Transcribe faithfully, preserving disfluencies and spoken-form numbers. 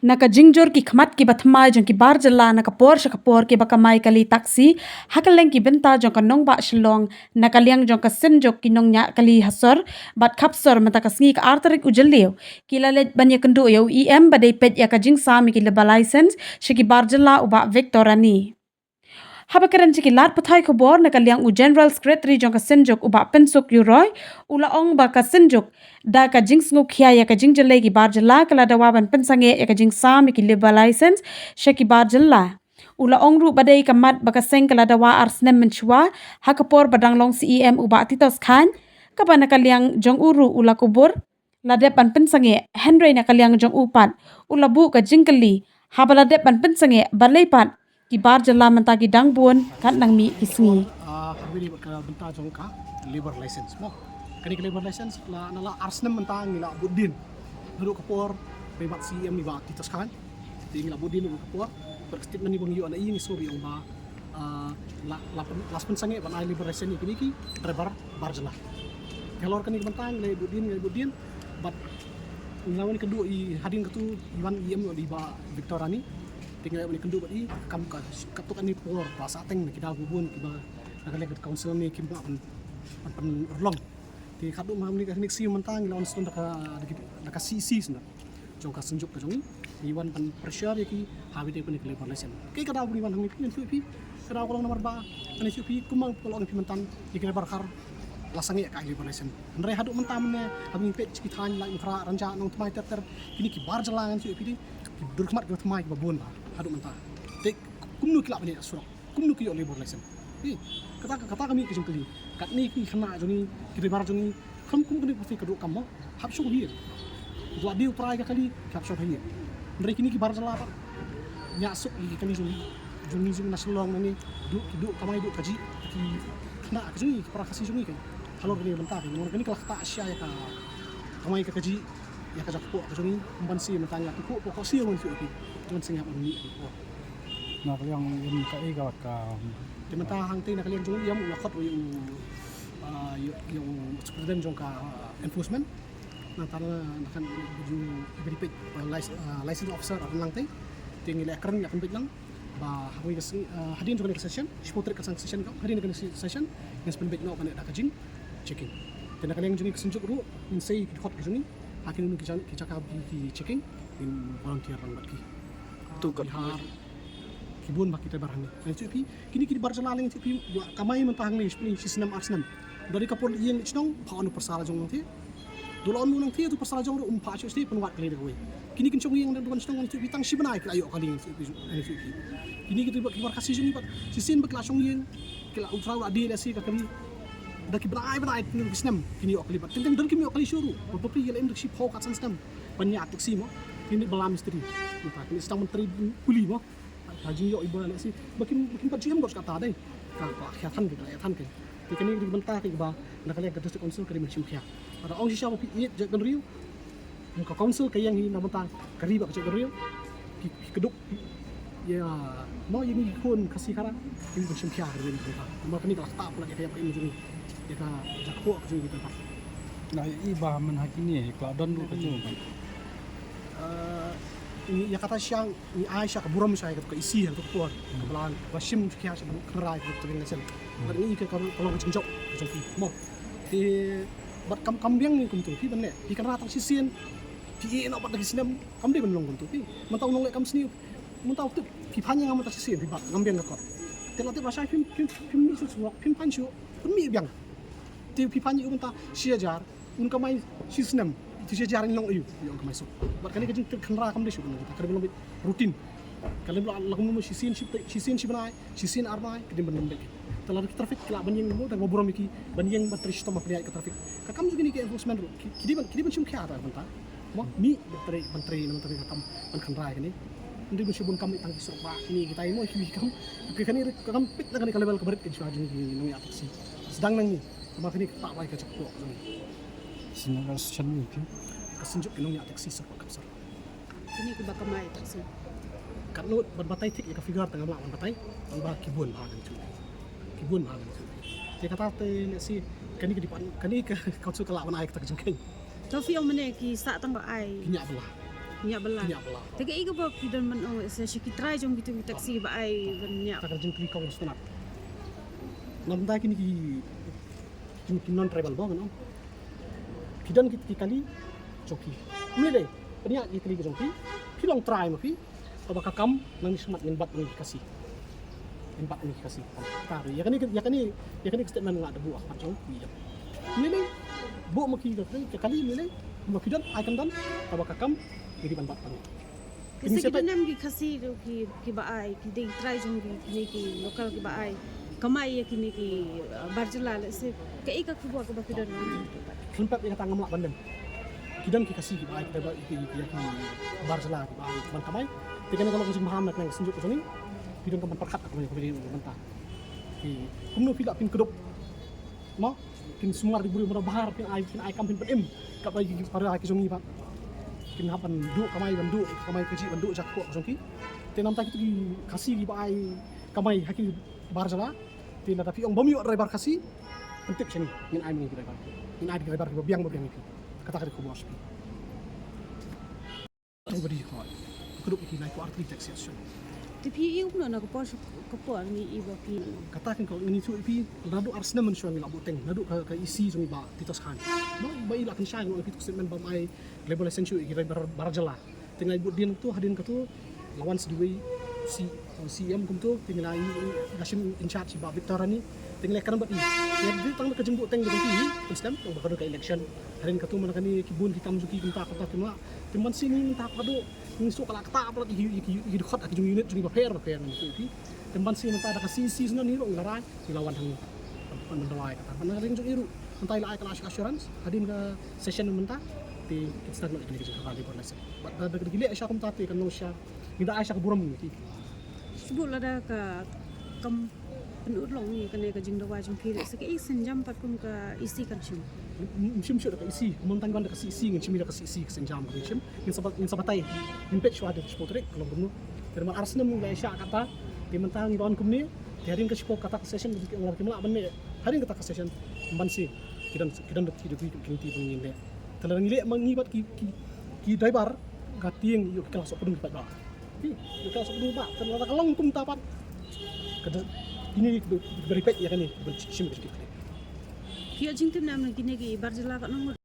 Na ka jingjur ki khmat kiba thymmai jong ki bar jylla na ka por sha ka por kiba kamai kali taxi ha kylleng ki bynta jong ka nongbah Shillong, na ka liang jong ka Synjuk ki nongñiah kali ha sor bad khap sor mynta ka sngi ka ar tarik u Jylliew, ki la leit ban ïakynduh ïa u E M ba dei peit ïa ka jingsam ïa ki labour license sha ki bar jylla u Bah Victor Rani. Haba kren sha ki lad pathai khubor na ka liang u General Secretary jong ka Synjuk u Bah Pynsuk Ïewroi, u la ong ba ka Synjuk da ka jingsngewkhia ïa ka jingjyllei ki bar jylla ka la dawa ban pynsangeh ïa ka jingsam ïa ki labour license sha ki bar jylla. U la ong ruh ba dei ka mat ba ka seng ka la dawa ar snem mynshuwa ha ka por ba dang long C E M u Bah Titos Chyne, kaba na ka liang jong u ruh u la kubur la dep ban pynsangeh, hynrei na ka liang jong u pat u la buh ka jingkylli haba la dep ban pynsangeh balei pat ki bar jylla mynta ki dang bun kat nang mih ki sngi. Ah, kawei bad ka bynta jong ka labour license mo. Kane ka labour license la na la ar snem mynta ngi la bud dien. Naduh ka por ba i Bah C E M i Bah Titos Chyne. Te ngi la bud dien naduh ka por. Bad ka statement ni ba ngi ïoh na i ngi sngew ba ïoh ba, ah, la la pyn- la pynsangeh ban ai labour license ïa kine ki driver bar jylla. Te halor kane ka bynta ngi la bud dien ngi la bud dien. Bad ngi la wan ïakynduh i hadien katu i wan i E M i Bah Victor Rani. Te ngi la wan ïakynduh bad i kam ka katto katne por ba sahteng na ki daw bun kiba na ka liang ka council ne kim lah ban ban pynurlong. Te khadduh ma mynne ka next year mynta ngi la wan sdang da ka da ka C E C sdang jong ka Synjuk ka jong i. Ngi wan ban pressure ïa ki ha ba dei kane ka labour license. Kaei ka daw ba ngi wan hangne phi, ngan shu ïa phi ka daw ka long namar ba ngan shu ïa phi kumba ka long phi mynta ïa ka labour khar la sangeh ka labour license. Hynrei haduh mynta mynne ha ba ngi peit ki thaiñ Laitumkhrah, Rynjah, Nongthymmai ter ter kine ki bar jylla ngan shu ïa phi dei ki dur khmat kiba thymmai kiba bun ba haduh mynta. Te kumno ki lah ban ïa surok? Kumno ki ïoh labour license? Hi, kata ka kata ka mih ka jingkylli. Katne ki khynnah jong ngi, ki driver jong ngi, kam kum kane ka phi ka duh kam mo. Hap shong hi. Dua dei u trai ka kali, hap shong hi. Hynrei kine ki bar jylla pat ñiah suk ïa ki kali jong ngi. Jong ngi jong na Shillong na ngi duh ki duh kamai duh kaji ki khynnah ka jong ngi, ki para Khasi jong ngi ka. Halor kane ka bynta ka, kane ka la ktah shisha ïa ka kamai ka kaji ïa ka jakpoh ka jong ngi, ban sngewthuh ïa ka poh poh ka sngewthuh ïa ki. Jon sngewthuh ïa ki. Na ka liang ïa ka, ïa ka, ka Te mynta hangtei na ka liang jong u ïam u la khot u ïa u, ah, ïa u, ïa u superintendent jong ka, ah, enforcement. Nangta na ka jong u, ah, lic-, ah, license officer, ah, nangtei. Te ngi la kren, la pynbeit lang ba ha kawei ka sngi, ah, hadien jong kane ka session, shiphew tarik ka session ka, hadien kane ka session ngan sa pynbeit noh kane da ka jingchecking. Te na ka liang jong ngi ka Synjuk ruh ngin sei ki dkhot ka jong ngi ha kine ki jaka, ki jaka ba ki checking, ngin volunteer lang bad ki. Tu ka Bihar. Ki bun ba ki driver hangne. Ngan shu ïa phi, kine ki bar jylla ngan shu ïa phi, ba kamai mynta hangne, shi snem ar snem. Dari ka por ïing shnong, pha on u pyrsa la jong nangtei. Dula on u nangtei, tu pyrsa la jong ruh um pha shu sdei pynwad kali da kawei. Kine kin shong ïing da dukan shnong ngan shu ïa phi tang shi bnai ki la ïoh kali ngan shu ïa phi, ngan shu ïa phi. Kine ki tu ba ki bar Khasi jong ngi pat, shisien ba ki la shong ïing, ki la u trai u la die lehse ka kali. Da ki bnai bnai ki snem, kine ïoh kali pat. Teng teng don kim ïoh kali shuh ruh. Ba phi ki la im da ki shiphew ka san snem. Ban ïa taxi mo. Kine ba la mistri. Mynta kine sdang ban trei kuli mo. Ka jingïoh i ba lehse ba kim, ba kim pat ju em dor kata dei. Ka, ka khia than ka, ka khia than ka. Te kane ka dei ka bynta ka ba na ka liang ka District Council ka dei ban shim khia. Lada ong shisha ba phi ïeit jaitbynriew, ka council ka ïeng hi na bynta ka ri bad ka jaitbynriew. Ki, ki kdup ïa mo ïa ngi ki khun Khasi Khara, ki ban shim khia ka dei ban bynta. Namar kane ka la ktah pynlait ïa ka ïap ka im jong ngi, ïa ka jakpoh ka jong ngi ka. Na i ba man ha kine ka la don ruh ka jong. Eh, ïa kata shisha ngi ai sha ka burom sha ïa ka E C ha ka por. Ka ba la, ba shim khia sha ka kynrai ka training lesson. Bad ngi ka, ka long ka jingjop ka jong phi mo. Te bad kam, kam biang ngi kumtu phi ban leh. Phi kynra tang shisien. Phi ïeh noh bad da ki snem. Kam dei ban long kumtu phi. Mynta u nongleh kam sniew. Mynta u tip phi phan ïa nga mynta shisien phi bat ngam biang ka kot. Te la tip ba shai phim, phim, phim mih shuh shuh, phim phan shuh. Pynmih biang. Te phi phan ïa u mynta shi hajar. Un kamai shi snem, tu shi jar ngi long ayu, ïa kamai suk. Bad kane ka jingkynra kam dei shu, ka dei long bit routine. Ka dei long la kum shisien shi, shisien shi bnai, shisien ar bnai, ka dei ban long bit. Te la ki traffic ki lah ban ïeng mo, da ba burom ki ban ïeng ban trei shitom ban pynïaid ka traffic. Ka kam jong kine ki enforcement ruh, ki, ki dei ban, ki dei ban shim khia ta bynta. Mo, mih ban trei, ban trei na bynta ka kam ban kynra kane. Ym dei ban shu bun kam tang ki surok ba kine ki tai mo, ki kam. Ki kane ka kam pit na kane ka level ka barit ka jong ki nongïaid taxi. Sdang nangne. Namar kane ka ktah bai ka jakpoh ka jong ngi. Sngewbha shan ngi phi. Ka Synjuk ki nongïaid taxi sor ka sor. Kine kiba kamai taxi. Katno ban batai thik ïa ka figure tang ngam lah ban batai. Tang ba ki bun bha ka jong ngi. Ki bun bha ka jong ngi. Te kata te lehse kane ka dei ban, kane ka council ka lah ban ai kata ka jingkheiñ. To phi ong mynne ki sah tang ba ai. Ki ñiah bylla. Ñiah bylla. Ñiah bylla. Te kaei kaba phi don ban ong sa sha ki trai jong kito ki taxi ba ai ban ñiah. Ka jingkylli kong stunat. Namar kine ki, ki, ki non tribal ba ngan ong. Phi don ki, ki kali jong phi. Mlei dei, pynïaid ki kali jong phi. Phi long trai ma phi. Kaba ka kam nang ni smat ngin bat ngi Khasi. Ngin bat ngi Khasi. Ta ri, ïa kane, ïa kane, ïa kane ka statement nga da buh ha khmat jong phi. Mlei dei, buh ma ki ka kali, ka kali mlei dei. Ma phi don ai kan don, kaba ka kam ngi dei ban bat ngi. Ki se ki don nam ki Khasi ruh ki, kiba ai, ki dei trai jong ki, kine ki local kiba ai kamai ïa kine ki, uh, bar jylla lehse. Kaei ka khubor kaba phi don? Khlem pep ïa kata ngam lah ban lem. Ki don ki Khasi kiba ai, kiba ai ki, ki, ki bar jylla kiba ai ban kamai. Te kane ka long ka jingmaham na ka liang ka seng jong ngi. Phi donkam ban pyrkhat ka kamai ka bynta. Ki kumno phi lah phin kdup. Mo, kin sumar di buri mara bahar, kin ai, kin ai kam phin pynim. Kaba ïa ki para ki jong ngi ba kin hap ban duh kamai, ban duh kamai kajih, ban duh jakhuh ka jong ki. Te namar kito ki Khasi kiba ai kamai ha ki bar jylla. Te lada phi ong bym ïoh driver Khasi, pyntip shane, ngin ai ma ngi ki driver. Ngin ai ki driver kiba biang ba biang ïa phi. Kata ka dei khubor sha phi. Everybody hoi. Kuduk ïa ki lai ko artri taxi station. Te phi ïohi kumno na ka por sha ka por ngi ïohi ba phi. Kata kan ko ngi ïohi phi naduh ar snem mynshuwa ngi la buh teng naduh ka, ka E C jong i Bah Titos Khan. Ba, ba i la pynshai ngi ïohi phi tu statement bym ai driver license shuh ïa ki driver bar jylla. Te nga la buh dien tu, hadien katu la wan sa duwai C, C M kumtu, te nga la i, i, i la shim in charge i Bah Victor Rani. Te nga la kren bad i. Te dei tang da ka jingbuh teng jong ki, pynstem, tang ba ka dei ka election. Hadien katu man kane ki bun ki kam jong ki kumta kata kumta. Te man sini mynta ka dei ngi shu ka la kata ba ki, ki, ki, ki dkhot ki jong unit jong ki bapher bapher ngi tu ki. Te man sini mynta da ka C C snon hi ruh ngi la rai. Ngi la wan hangne ban, ban dawa ïa kata. Ban ring jong i ruh mynta i la ai ka la assurance hadien ka session mynta. Te kin start noh ïa kine ki jingkyrpad ïa ki license. Bad da, da, da ki leh sha kumta te kan long sha ngi da ai sha ka burom ngi ki. Shu buh lada ka kam pynurlong ïa kane ka jingdawa jong phi ruh sa kaei sienjam pat kum ka E C kan shim. Ngim shim shuh da ka E C, kumta ngi wan da ka C C, ngin shim da ka C C ka sienjam ngin shim. Ngin sa, ngin sa batai, ngin peit shuwa da ka shipor tarik ka long kumno. Te namar ar snem ngi la ïa shah kata, te mynta ngi wan kumne. Te hadien ka shipor kata ka session, ki ong lada kim lah ban leh hadien kata ka session, ban siew. Ki don, ki don da ki degree, ki lynti ban ngin leh. Te lada ngi leh ma ngi bad ki, ki, ki driver ka tieng ïoh ki la sop pdung ki paidbah. Ki, ïoh ki la sop pdung ba, te lada ka long kumta pat. Ka da, kine ki ba, ki ba repeat ïa kane, ban shim ki. Ki ïoh jingtip nam na kine ki bar jylla ka nong.